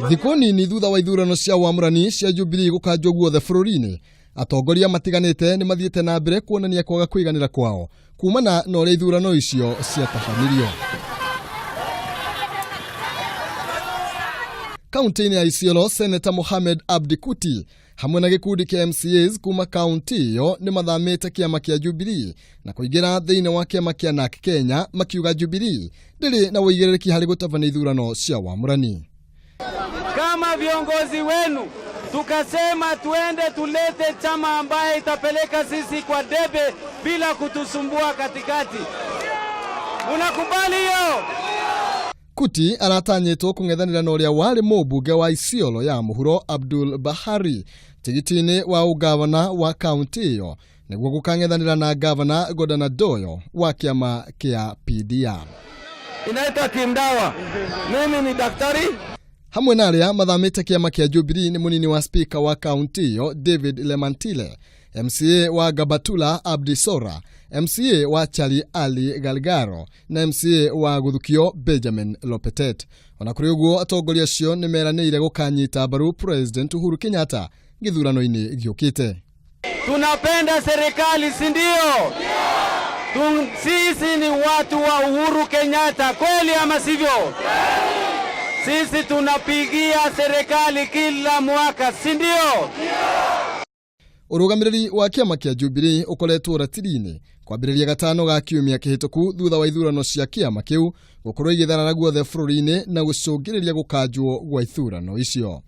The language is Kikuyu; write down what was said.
Thikũ nini thutha wa ithurano cia wamũrani cia Jubilee gũkanjwo guothe bũrũri-inĩ, atongoria matiganĩte nĩ mathiĩte na mbere kuonania kwaga kũiganĩra kwao kumana na ũrĩa ithurano icio ciatabanirio. Kaunti-inĩ ya Isiolo, Seneta Mohamed Abdi Kuti hamwe na gĩkundi kĩa MCAs kuma kaunti ĩyo nĩ mathamĩte kĩama kĩa Jubilee na kũingĩra thĩinĩ wa kĩama kĩa NARC Kenya, makiuga Jubilee ndĩrĩ na ũigĩrĩrĩki harĩ gũtabania ithurano cia wamũrani. Kama viongozi wenu tukasema tuende tulete chama ambaye itapeleka sisi kwa debe bila kutusumbua katikati, munakubali hiyo? Kuti aratanyĩtwo kũng'ethanĩra na ũrĩa warĩ mũmbunge wa Isiolo ya mũhuro Abdul Bahari tigiti-inĩ wa ũgavana wa kaunti ĩyo nĩguo gũkang'ethanĩra na gavana Godana Doyo wa kĩama kĩa PDR. Inaitwa Kimdawa. Mimi ni daktari. Hamwe na arĩa mathamĩte kĩama kĩa Jubilee nĩ mũnini wa spika wa kaunti ĩyo David Lemantile, MCA wa Gabatula Abdi Sora, MCA wa Chali Ali Galgaro na MCA wa Guthukio Benjamin Lopetet. Ona kũrĩ ũguo, atongoria acio nĩ meranĩire gũkanyita mbaru President Uhuru Kenyatta gĩthurano-inĩ gĩũkĩte. Tunapenda serikali, si ndio? Sisi ni watu wa Uhuru Kenyatta, kweli ama sivyo? Sisi tunapigia serikali kila mwaka, si ndio? Ũrũgamĩrĩri wa kĩama kĩa Jubilee ũkoretwo ratiri-inĩ kwambĩrĩria gatano ga kiumia kĩhĩtũku thutha wa ithurano cia kĩama kĩu gũkorwo igĩtharara guothe bũrũri-inĩ na gũcũngĩrĩria gũkanjwo gwa ithurano icio.